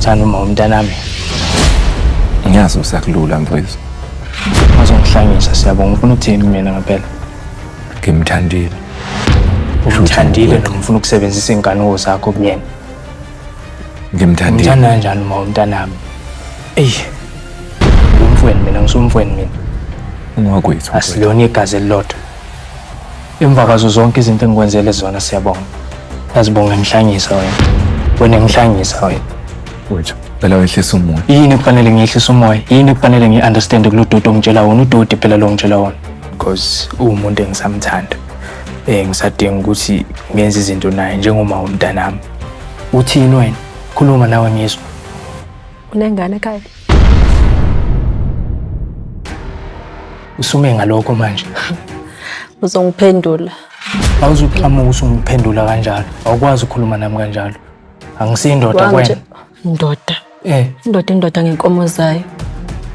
Uthanda uma umntanami. Ngiyazi usakulula mfowethu. Ungazongihlanyisa siyabonga. Ufuna ukuthini kumina ngempela? Ngimthandile. Umthandile noma ufuna ukusebenzisa iy'nkanuko zakho kuyena? Ngimthandile. Umthanda kanjani uma umntanami? Eyi. Umfweni mina ngisumfweni mina. Ungowakwethu. Asilona igazi elilodwa. Emva kwazo zonke izinto engikwenzele zona siyabonga. Yazibonga ngihlanyisa wena. Wena ngihlanyisa wena. Mfowethu, cela wehlise umoya. Yini ekufanele ngiyehlise umoya? Yini ekufanele ngi-understand kulo doti ongitshela wona? Udoti phela lo ongitshela wona. Because uwumuntu engisamthanda. Ngisadinga ukuthi ngenze izinto naye njengoma umntanami. Uthini wena? Khuluma nawe ngizwe. Unengane ekhaya? Usume ngalokho manje. Uzongiphendula. Awuzuqhamuka usungiphendula kanjalo. Awukwazi ukukhuluma nami kanjalo. Angisiyindoda kuwena. Ndoda. Indoda indoda ngenkomo zayo.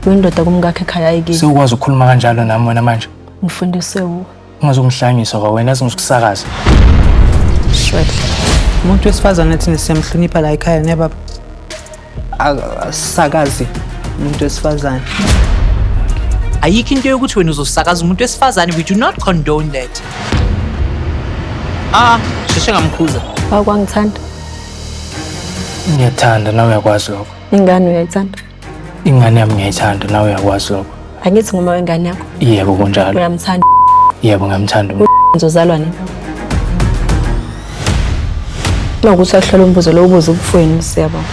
Uyindoda kumkakhe ekhaya ayikini. Sewukwazi ukukhuluma kanjalo nami wena manje. Ngifundise wuwe. Ungazongihlanyisa kwawena azingikusakaza. Shwele. Umuntu wesifazane thina siyamhlonipha la ekhaya ne baba. Asakaze umuntu wesifazane. Ayikho into yokuthi wena uzosakaza umuntu wesifazane, we do not condone that. Ah, sheshe ngamkhuza. Wakwangithanda. Ngiyathanda nawe uyakwazi lokho. Ingane uyayithanda? Ingane yami ngiyayithanda nawe uyakwazi lokho. Angithi nguma wengane yakho. Yebo kunjalo. Uyamthanda? Yebo ngiyamthanda. Ngizozalwa nini? Uma ukuthi ahlola umbuzo lo ubuze ubufweni siyabonga.